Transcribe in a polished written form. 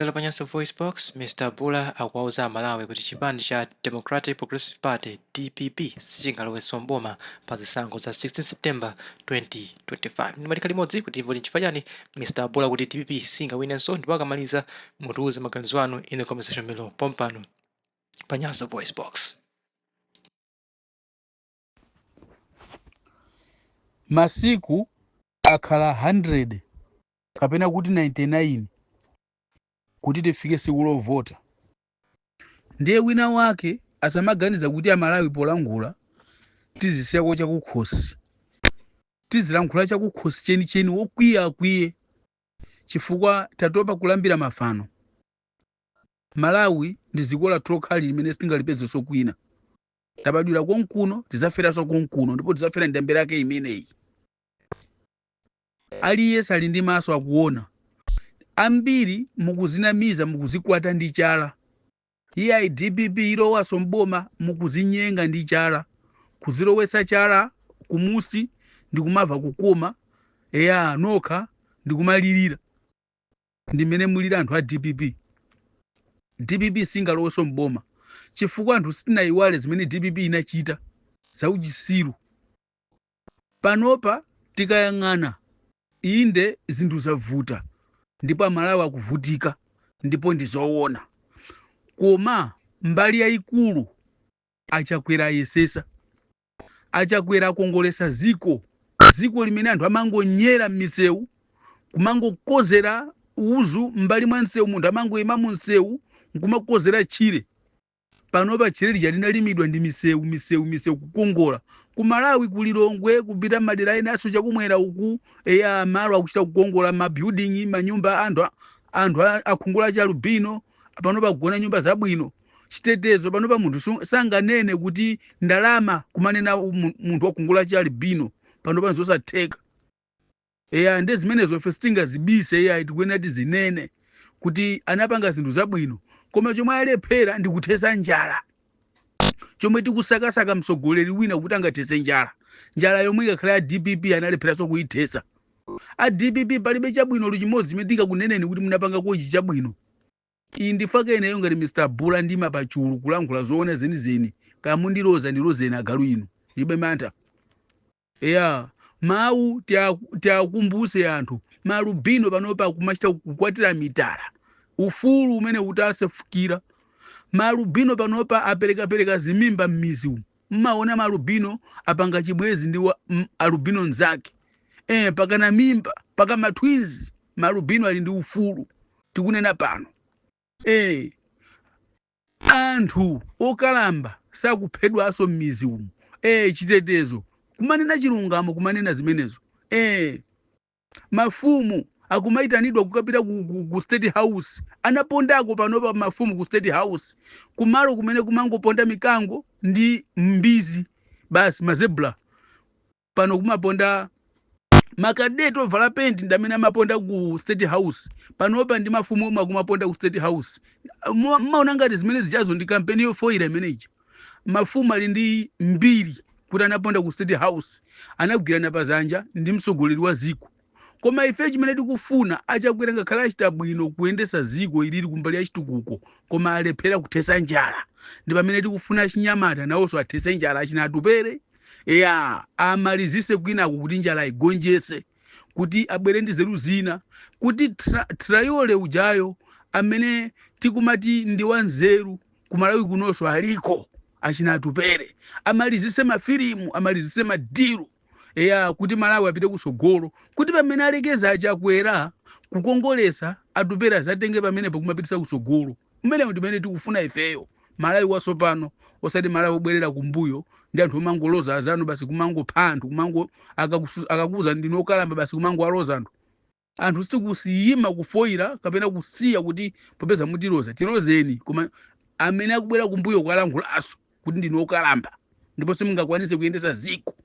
Lero pa Nyasa VoiceBox, Mr Bula akuwauza Amalawi kuti chipani cha Democratic Progressive Party, dpp, sichingalowenso m'boma pa zisankho za 16 September 2025. Ndimati limodzi kuti timve nchifukwa chani Mr Bula kuti DPP singawinenso, ndipo akamaliza mutiuze maganizo anu in the comment section below pompano pa Nyasa VoiceBox. Masiku akhala 100 kapena kuti 99 kuti tifike siku lovota. Ndiye wina wake asamaganiza kuti Amalawi polankhula tizisiyako chakukhosi, tizilankhula chakukhosi chenicheni, wokwiya akwiye, chifukwa tatopa kulambira mafano. Malawi ndi dziko lathu lokhali limene sitingalipezenso kwina. Tabadwira konkuno, tidzaferanso konkuno, ndipo tidzafera ndembe yake imeneyi. Aliyense ali ndi maso akuona. Ambiri mukuzinamiza, mukuzikwata ndi chala. Iyayi, DPP ilowaso mboma, mukuzinyenga ndi chala, kuzilowesa chala kumusi ndikumava kukoma, eya, nokha ndikumalirira. Ndimene mulira anthu a DPP. DPP singaloweso mboma chifukwa anthu sitinayiwale zimene DPP inachita zauchisiru. Panopa tikayang'ana, inde, zinthu zavuta ndipo Amalawi akuvutika, ndipo ndi zoona, koma mbali yayikulu Achakwera ayesesa. Achakwera akongolesa ziko, ziko limene anthu amangonyera m'misewu, kumangokozera uzu m'mbali mwa msewu, munthu amangoyima mu msewu nkumakozera tchire. Panopa tchire lija linalimidwa ndi misewu, misewu, misewu kukongola ku Malawi, ku Lilongwe, kupita madera enanso chakumwera uku, eya, malo akuchita kukongola, ma building, manyumba, anthu akhungu la chalubino panopa kugona nyumba zabwino. Chitetezo panopa munthu sanganene kuti ndalama kumanena munthu wakhungu la chalubino, panopa nzosatheka. Eya, ndi zimenezo ife sitingazibise, eya, tikuyenera tizinene kuti anapanga zinthu zabwino, koma chomwe alephera ndi kuthesa njala, chomwe tikusakasaka mtsogoleri wina kuti angathese njala. Njala yomwe ikakhala ya DPP analepheranso kuyithesa. A DPP, palibe chabwino chimodzi chimene tingakuneneni kuti munapanga kochi chabwino. Iyi ndifake ineyo ngati Mr Bula, ndima pachulu kulankhula zoona zenizeni. Kaya mundiloza, ndilozeni agalu inu, ndilibe mantha. Eya, mawu tiakumbuse anthu, malubino panopa kumachita kukwatira mitala, ufulu umene utasefukira. Malubino panopa aperekapereka zimimba m'mizi umu. Mmaona malubino apanga chibwezi ndi alubino nzake, pakana mimba, paka ma twins. Malubino ali ndi ufulu tikunena pano. Anthu okalamba sakuphedwanso m'mizi umu. Chitetezo, kumanena chilungamo, kumanena zimenezo. Mafumu akumayitanidwa kukapita ku State House, anapondako panopa mafumu ku State House, kumalo kumene kumangoponda mikango ndi mbizi basi, ma zebra. Pano kumaponda makadeti ovala penti, ndi amene amaponda ku State House panopa, ndi mafumu omwe akumaponda ku State House. Mmaona ngati zimene zichazo ndi kampeni yofoyira imeneyi? Mafumu ali ndi mbiri kuti anaponda ku State House, anagwirana pazanja ndi mtsogoleri wa ziko. Koma ife chimene tikufuna, Achakwera ngakhale achita bwino kuyendesa ziko ilili kumbali ya chitukuko, koma alephera kuthesa njala. Ndi pamene tikufuna achinyamata nawonso athese njala, achina Atupere, eya, amalizise kwinaku kuti njala igonjese, kuti abwere ndi zeru zina, kuti Traore ujayo amene tikumati ndi wanzeru kumalawi kunonso aliko, achina Atupere amalizise mafilimu, amalizise ma deal, eya, kuti Malawi apite kusogolo, kuti pamene alekeza Achakwera kukongolesa, Atupere azatenge pamenepo kumapitisa kusogolo. Umenewo ndimene tikufuna ifeyo, Malawi wasopano, osati Malawi obwerera kumbuyo ndi anthu omangoloza azanu basi, kumangopha anthu, kumango akakuza ndinu okalamba basi, kumangowaloza anthu. Anthu sikusiyima kufoyira kapena kusiya kuti popeza mutiloza, tilozeni, koma amene akubwera kumbuyo kukalankhulaso kuti ndinu okalamba ndipo simungakwanise kuyendesa ziko.